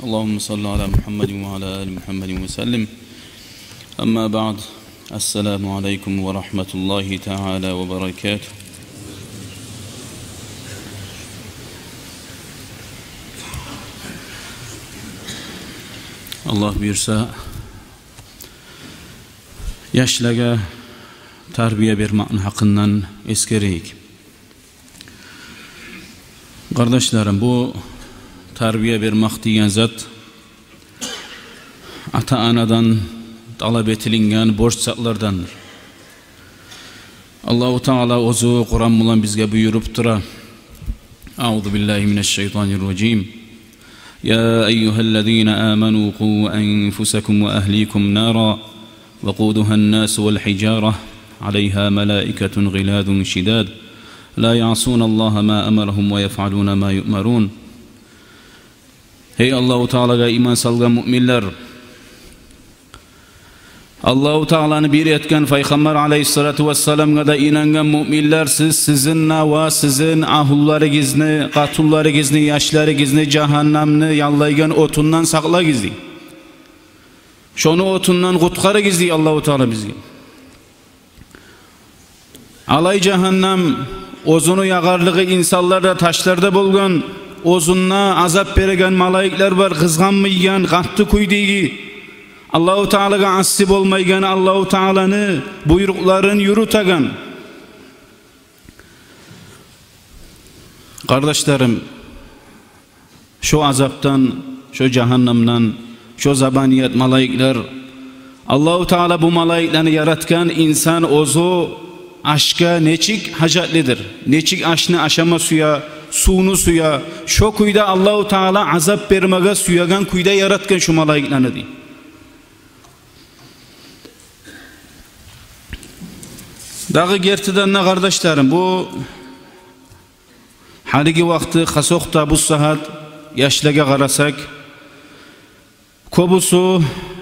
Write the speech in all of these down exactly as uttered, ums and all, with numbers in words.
اللهم صل على محمد وعلى آل محمد وسلم. أما بعد. السلام عليكم ورحمة الله تعالى وبركاته. Аллагь буюрса, яшлагъа тарбия бермакъны гьакъындан эсгерейик. Къардашларым, бу тарбия бермакъ деген зат ата-анадан талап этилинген борч затлардандыр. Аллагьу Таала оьзю Къуран булан бизге буюруп тура. أعوذ بالله من الشيطان الرجيم. يا أيها الذين آمنوا قوا أنفسكم وأهليكم نارا وقودها الناس والحجارة عليها ملائكة غلاظ شداد لا يعصون الله ما أمرهم ويفعلون ما يؤمرون. Гьей Аллагьу Таалагъа иман салгъан муъминлер! Аллагьу Тааланы бир этген, Пайхаммар алайгьиссалату вассаламгъа да инангъан муъминлер, сиз, сизин де ва сизин агьлюлеригизни, къатунларыгъызны, яшларыгъызны жагьаннамны яллайгъан отундан сакълагъыз дей. Шону отундан къутгъарыгъыз дей Аллагьу Таала бизге. Алай жагьаннам, оьзюню ягъарлыгъы инсанлар да, ташлар да болгъан, оьзюнде азап береген малайиклер бар, къызгъанмайгъан, къатты кюйдеги, Аллагьу Таалагъа асси болмайгъан, Аллагьу Тааланы буйрукъларын юрютеген. Къардашларым, шо азапдан, шо жагьаннамдан, шо забаният малайиклер, Аллагьу Таала бу малайиклени яратгъан, инсан оьзю ашгъа нечик гьажатлыдыр, нечик ашны ашама сюе, сувну сюе, шо кюйде Аллагьу Таала азап бермеге сюеген кюйде яратгъан шо малайиклени дей. Дагъы гертиден де, къардашларым, бу гьалиги вакъти, хасокъда бу сагьат яшлагъа къарасакъ, кёбюсю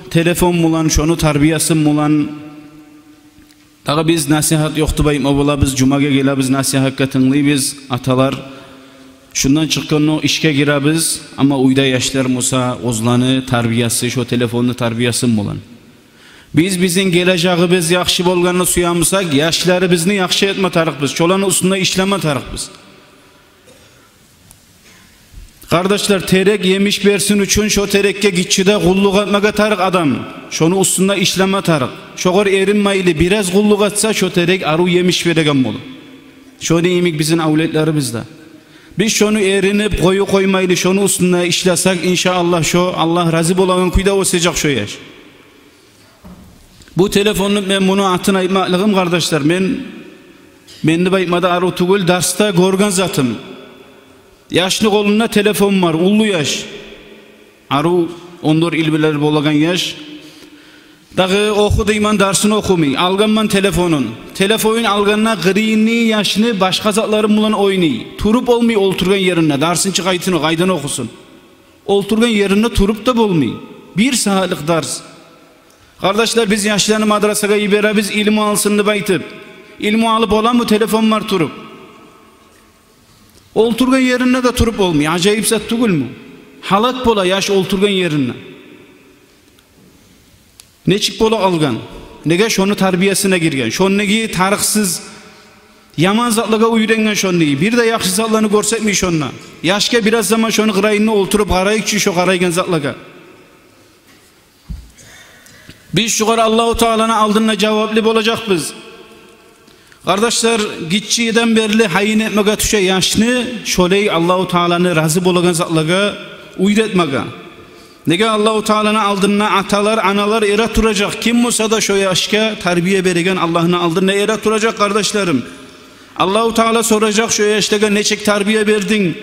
телефон булан, шону тарбиясы булан. Дагъы биз насигьат ёкъ деп айтма болабыз, жумагъа гелебиз, насигьатгъа тынглайбыз, аталар. Шундан чыкъгъанда ишге гиребиз, амма уьйде яшлар буса, оьзлени тарбиясы шо телефонну тарбиясы булан. Биз бизин гележегибиз яхшы болгъанны сюе бусакъ, яшларыбызны яхшы этме тарыкъбыз, шоланы уьстюнде ишлеме тарыкъбыз. Къардашлар, терек емиш берсин учун шо терекге гиччиде къуллукъ этмеге тарыкъ адам, шону уьстюнде ишлеме тарыкъ. Шогъар эринмейли, бираз къуллукъ этсе, шо терек арив емиш береген болур. Шону йимик бизин авлетлерибиз де. Биз шону эринип къоюп къоймайлы, шону уьстюнде ишлесек, иншааллагь, шо Аллагь рази болагъан кюйде оьсежек шо яш. Бу телефонну, мен муну атын айтмакълыгъым, къардашлар, мен, мен деп айтма да арив тюгюл, дарсда гёрген затым. Яшны къолунда телефон бар, уллу яш. Арив он дёрт йыл билер болагъан яш. Дагъы оху деймен, дарсын охумай. Алгъанман телефонун. Телефонун алгъанда къырыйны яшны башгъа затлары булан ойнай. Туруп болмай олтургъан еринде. Дарсын чыгъайтын о, къайдан охусун? Олтургъан еринде туруп да болмай. Бир сагьатлыкъ дарс. Къардашлар, биз яшланы мадрасагъа йиберебиз, илму алсын деп айтып. Илму алып боламы телефон бар туруп? Олтургъан еринде де туруп болмай. Ажайып зат тюгюлмю? Гьалак бола яш олтургъан еринде. Нечик бола къалгъан? Неге? Шону тарбиясына гирген. Шондагъы тарыкъсыз, яман затлагъа уьйренген шондагъы. Бир де яхшы затланы гёрсетмей шонда. Яшгъа бираз заман шону къырыйында олтуруп къарайыкъ чы шо къарайгъан затлагъа. Биз шогъар Аллагьу Тааланы алдында жаваплы болажакъбыз. Къардашлар, гиччиден берли гьайын этмеге тюше яшны, шолай Аллагьу Тааланы рази болагъан затлагъа уьйретмеге. Неге? Аллагьу Тааланы алдында аталар, аналар эретуражакъ. Ким буса да шо яшгъа тарбия береген Аллагьны алдында эретуражакъ, къардашларым. Аллагьу Таала соражакъ шо яшлагъа: нечик тарбия бердинг?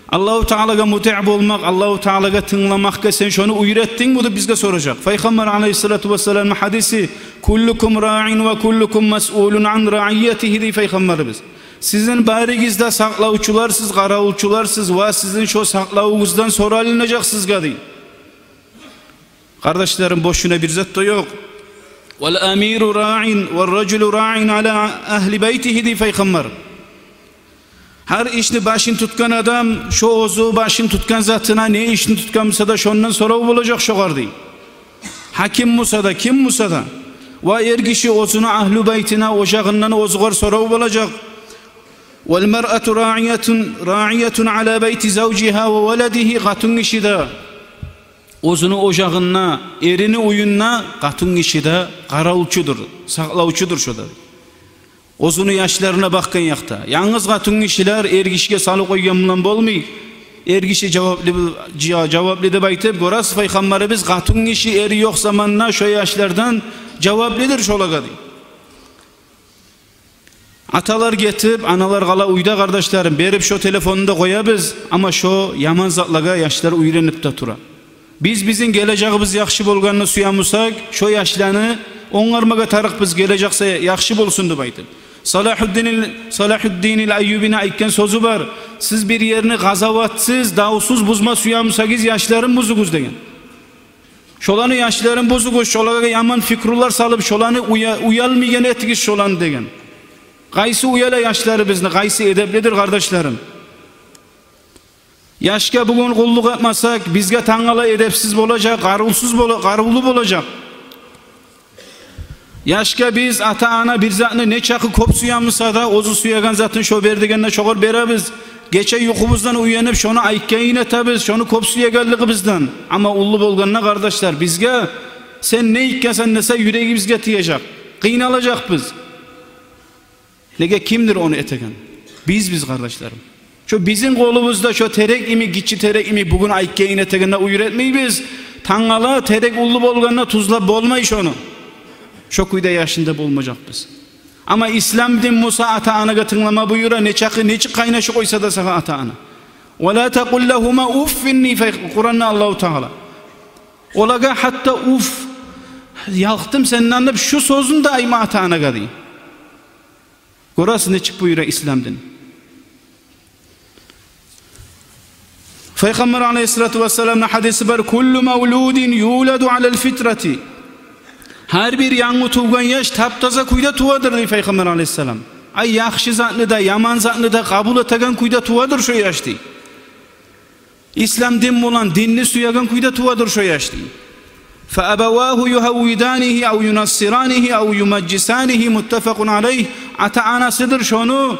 Аллагьу Таалагъа мутиъ болмакъ, Аллагьу Таалагъа тынгламакъгъа сен шону уьйретдингми деп бизге соражакъ. Пайхаммар алайгьиссалату вассаламны гьадиси: «Куллукум раъин ва куллукум масъулун ан раъиятигьи», – дей Пайхаммарыбыз. Сизин барыгъыз да сакълавчуларсыз, къаравулчуларсыз ва сизин шо сакълавугъуздан соралынажакъ сизге, дей. Къардашларым, бошуна бир зат да ёкъ. «Вал амиру раъин, вар ражулу раъин ала агьли байтигьи», – дей Пайхаммар. Гьар ишни башын тутгъан адам, шо оьзю башын тутгъан затына, не ишни тутгъан буса да, шондан сорав болажакъ шогъар, дей. Гьаким буса да, ким буса да. Ва эр гиши оьзюню агьлю байтына, ожагъындан оьзюгер сорав болажакъ. «Вал маръату раиятун, раиятун ала байти завжигьа ва валадигьи». Къатынгиши де оьзюню ожагъында, эрини уьюнде, къатынгиши де къаравулчудур, сакълавчудур шо да. Оьзюню яшларына бакъгъан якъда. Янгыз къатынгишилер эр гишиге салып къойгъан булан болмай. Эр гиши жаваплы, жа-, жаваплы деп айтып, гёресиз, Пайхаммарыбыз къатынгиши, эри ёкъ заманда шо яшлардан жаваплыдыр шолагъа, дей. Аталар гетип, аналар къала уьйде, къардашларым, берип шо телефонну да къоябыз, амма шо яман затлагъа яшлар уьйренип де тура. Биз бизин гележегибиз яхшы болгъанны сюе бусакъ, шо яшланы онгармагъа тарыкъбыз, гележекде яхшы болсун деп айтып. Салагьуддинил, Салагьуддинил Айюбини айтгъан сёзю бар: «Сиз бир ерни къазаватсыз, давсуз бузма сюе бусагъыз, яшларын бузугъуз», – деген. Шоланы яшларын бузугъуз, шолагъа яман фикрулар салып, шоланы уя-, уялмайгъан этигиз шоланы деген. Къайсы уяла яшларыбызны, къайсы эдеплидир, къардашларым? Яшгъа бугюн къуллукъ этмесек, бизге тангала эдепсиз болажакъ, къарувсуз бола-, къарувлу болажакъ. Яшгъа биз, ата-ана бир затны нечакъы кёп сюе буса да, оьзю сюеген затын шо бер дегенде шогъар беребиз. Гече юхубуздан уянып, шону айтгъанын этебиз, шону кёп сюегенлигибизден. Амма уллу болгъанда, къардашлар, бизге «сен не этгенсен» десе, юрегибизге тиежек. Къыйналажакъбыз. Неге, кимдир ону этеген? Бизбиз, къардашларым. Шо бизин къолубузда шо терек йимик, гиччи терек йимик, бугюн айтгъанын этегенде уьйретмейбиз. Тангала терек уллу болгъанда тюзлеп болмай шону. Шо кюйде яшны да болмажакъбыз. Амма ислам дин буса ата-анагъа тынглама буюра, нечакъы, нечик къайнашып къойса да сагъа ата-ана. «Ва ла такъул лагьума уффин», – дей Къуранда Аллагьу Таала. Олагъа гьатта «уф, ялкъдым сенден» деп шу сёзню де айтма ата-анагъа, дей. Гёресиз, нечик буюра ислам дин. Пайхаммар алайгьиссалату вассаламны гьадиси бар: «Куллу мавлудин юладу алал фитрати». Гьар бир янгы тувгъан яш тап-таза кюйде тувадыр, дей Пайхаммар алайгьиссалам. Ай, яхшы затны да, яман затны да къабул этеген кюйде тувадыр шо яш, дей. Ислам дин булан, динни сюеген кюйде тувадыр шо яш, дей. «Фа абавагьу югьаввиданигьи ав юнассиранигьи ав юмажжисанигьи», муттафакъун алайгь. Ата-анасыдыр шону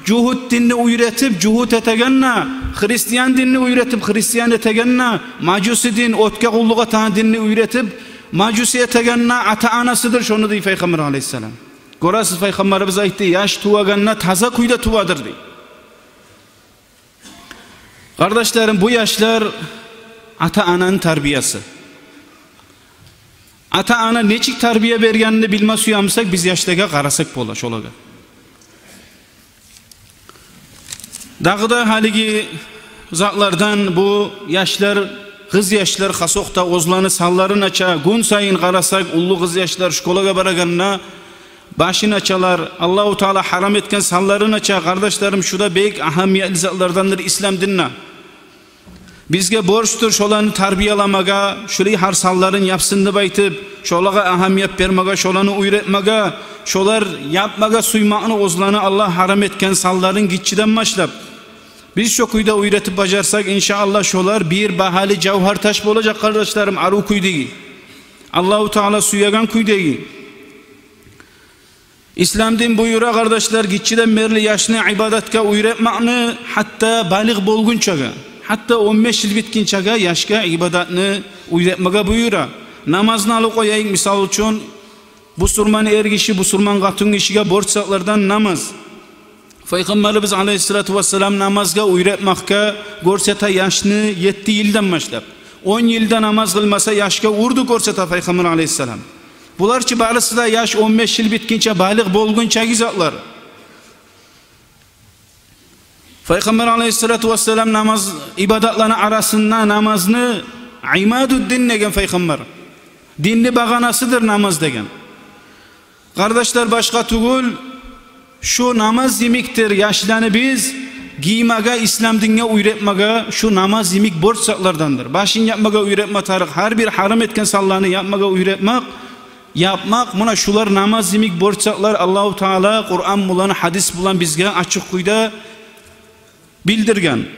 жугьут динни уьйретип, жугьут этеген де, христиан динни уьйретип, христиан этеген де, мажуси дин, отгъа къуллукъ этеген динни уьйретип, мажуси этеген де ата-анасыдыр шону, дей Пайхаммар алайгьиссалам. Гёресиз, Пайхаммарыбыз айтды, яш тувагъанда таза кюйде тувадыр, дей. Къардашларым, бу яшлар ата-ананы тарбиясы. Ата-ана нечик тарбия бергенин билме сюе бусакъ, биз яшлагъа къарасакъ бола, шолагъа. Дагъы да гьалиги затлардан, бу яшлар, къыз яшлар, хасокъда оьзлени санларын ача, гюн сайын къарасакъ, уллу къыз яшлар школагъа барагъанда, башын ачалар, Аллагьу Таала гьарам этген санларын ача, къардашларым, шу да бек агьамиятлы затлардандыр ислам динде. Бизге борчдур шоланы тарбияламагъа, шулай гьар санларын япсын деп айтып, шолагъа агьамият бермеге, шоланы уьйретмеге, шолар япмагъа сюймекни оьзлени Аллагь гьарам этген санларын гиччиден башлап. Биз шо кюйде уьйретип бажарсакъ, иншааллагь, шолар бир багьалы жавгьар таш болажакъ, къардашларым, арив кюйдеги, Аллагьу Таала сюеген кюйдеги. Ислам дин буюра, къардашлар, гиччиден берли яшны ибадатгъа уьйретмекни, гьатта балигъ болгъунчагъа, гьатта он беш йыл битгинчеге яшгъа ибадатны уьйретмеге буюра. Намазны алып къояйыкъ, мисал учун, бусурман эргиши, бусурман къатынгишиге борч затлардан намаз. Пайхаммарыбыз алайгьиссалату вассалам намазгъа уьйретмекге гёрсете яшны етти йылдан башлап. Он йылда намаз къылмаса, яшгъа урду, гёрсете Пайхаммар алайгьиссалам. Булар чы барысы да яш он беш йыл битгинче, балигъ болгъунчагъы затлар. Пайхаммар алайгьиссалату вассалам намаз, ибадатланы арасында намазны имадуддин деген Пайхаммар. Динни багъанасыдыр намаз деген. Къардашлар, башгъа тюгюл, шу намаз йимикдир яшланы биз гиймеге, ислам динге уьйретмеге, шу намаз йимик борч затлардандыр. Башын япмагъа уьйретме тарыкъ, гьар бир гьарам этген санланы япмагъа уьйретмек, япмакъ, муна шулар намаз йимик борч затлар. Аллагьу Таала Къуран булан, гьадис булан бизге ачыкъ кюйде билдирген.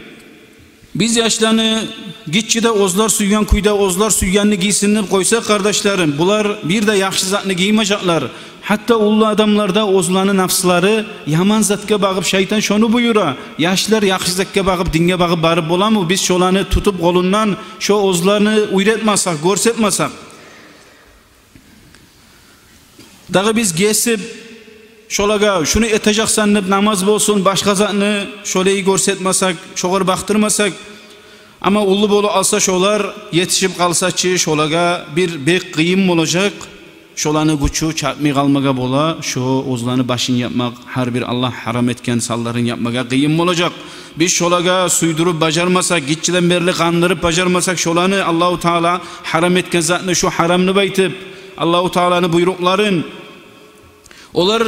Биз яшланы гиччиде оьзлер сюйген кюйде, оьзлер сюйгенни гийсин деп къойсакъ, къардашларым, булар бир де яхшы затны гиймежеклер. Гьатта уллу адамлар да оьзлени нафслары яман затгъа багъып, шайтан шону буюра. Яшлар яхшы затгъа багъып, динге багъып барып боламы? Биз шоланы тутуп къолундан, шо оьзлени уьйретмесек, гёрсетмесек, дагъы биз гесип, шолагъа шуну этежексен деп намаз болсун, башгъа затны шолай гёрсетмесек, шогъар бакъдырмасакъ, амма уллу болуп алса шолар, етишип къалса чы, шолагъа бир бек къыйын болажакъ. Шоланы гючю чатмай къалмагъа бола, шо оьзлени башын япмакъ, гьар бир Аллагь гьарам этген санларын япмагъа къыйын болажакъ. Биз шолагъа сюйдюрюп бажармасакъ, гиччиден берли къандырып бажармасакъ, шоланы Аллагьу Таала гьарам этген затны шо гьарам деп айтып, Аллагьу Тааланы буйрукъларын, олар,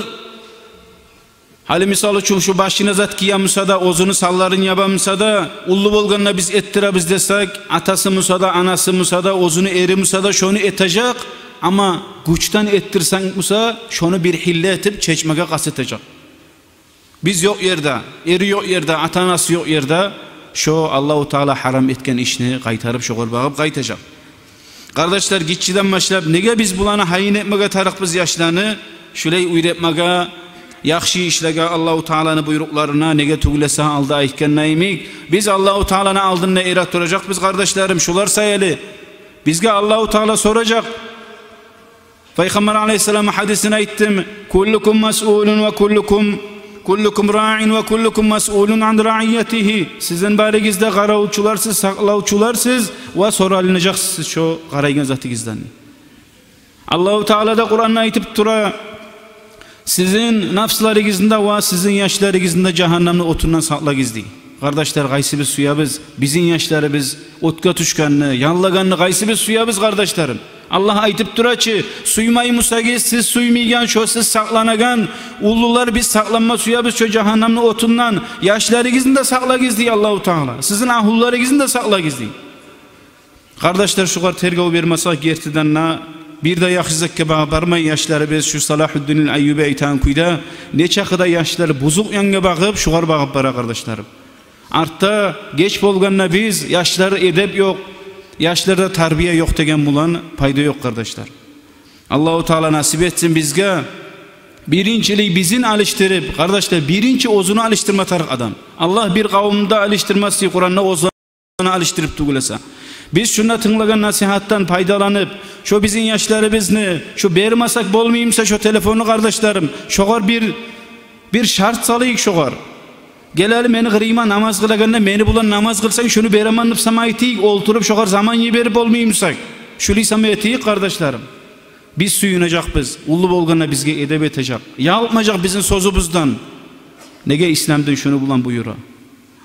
гьали мисал учун, шо башына зат гиемусе де, оьзюню санларын ябамуса да, уллу болгъанда биз этдиребиз десек, атасымуса да, анасымуса да, оьзюню эримусе де, шону этежек, амма гючден этдирсенг буса, шону бир гьилла этип чечмеге къаст этежек. Биз ёкъ ерде, эри ёкъ ерде, ата-анасы ёкъ ерде шо Аллагьу Таала гьарам этген ишни къайтарып, шогъар багъып къайтажакъ. Къардашлар, гиччиден башлап неге биз буланы гьайын этмеге тарыкъбыз яшланы, шулай уьйретмеге, яхшы ишлеге, Аллагьу Тааланы буйрукъларына, неге тюгюл эсе алда айтгъан йимик, биз Аллагьу Тааланы алдында эретуражакъбыз, къардашларым, шулар саялы. Бизге Аллагьу Таала соражакъ. Пайхаммар алайгьиссалам гьадисин айтдым: «Куллукум масъулун ва куллукум, куллукум раин ва куллукум масъулун ан раиятигьи». Сизин барыгъыз да къаравулчуларсыз, сакълавчуларсыз ва соралынажакъсыз шо къарайгъан затыгъыздан. Аллагьу Таала да Къуранда айтып тура: «Сизин нафсларыгъызны да ва сизин яшларыгъызны да жагьаннамны отундан сакълагъыз», — дей. Къардашлар, къайсы биз сюебиз бизин яшларыбыз отгъа тюшгенни, янлагъанны, къайсы биз сюебиз, къардашларым? Аллагь айтып тура чы: «Сюймей бусагъыз, сиз сюймейген шо сиз сакъланагъан уллулар, биз сакъланма сюебиз шо жагьаннамны отундан, яшларыгъызны да сакълагъыз», — дей Аллагьу Таала. «Сизин агьлюлеригизни де сакълагъыз», — дей. Къардашлар, шугъар тергев бермесек, гертиден де бир де яхшы затгъа багъып бармай яшларыбыз. Шу Салагьуддин ал-Айюби айтагъан кюйде, нечакъы да яшлар бузукъ янгъа багъып, шугъар багъып бара, къардашларым. Артда геч болгъанда биз, яшлар эдеп ёкъ, яшларда тарбия ёкъ деген булан пайда ёкъ, къардашлар. Аллагьу Таала насип этсин бизге биринчилей бизин алышдырып, къардашлар, биринчи оьзюню алышдырма тарыкъ адам. Аллагь бир къавумну да алышдырмас дей Къуранда, оьзлени алышдырып тюгюл эсе. Биз шунда тынглагъан насигьатдан пайдаланып, шо бизин яшларыбызны, шо бермесек болмай буса шо телефонну, къардашларым, шогъар бир, бир шарт салайыкъ шогъар. Гел гьали мени къырыйыма намаз къылагъанда мени булан намаз къылсанг, шуну беремен деп сама этейик, олтуруп шогъар заман йиберип болмай бусакъ. Шулай сама этейик, къардашларым. Биз сююнежекбиз, уллу болгъанда бизге эдеп этежек, ялкъмажакъ бизин сёзюбюзден. Неге, ислам дин шуну булан буюра.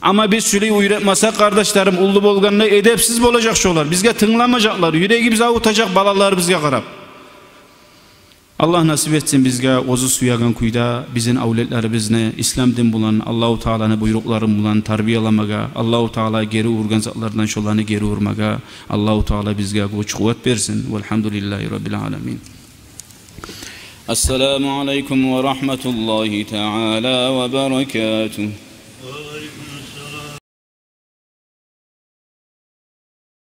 Амма биз шулай уьйретмесек, къардашларым, уллу болгъанда эдепсиз болажакъ шолар, бизге тынгламажакълар, юрегибиз авуртажакъ балаларыбызгъа къарап. Аллагь насип этсин бизге оьзю сюеген кюйде бизин авлетлерибизни ислам дин булан, Аллагьу Тааланы буйрукълары булан тарбияламагъа, Аллагьу Таала гери ургъан затлардан шоланы гери урмагъа Аллагьу Таала бизге гюч-къуват берсин. Валгьамдулиллагьи раббил аламин. Ассаламу алайкум ва рагьматуллагьи таала ва баракатугь.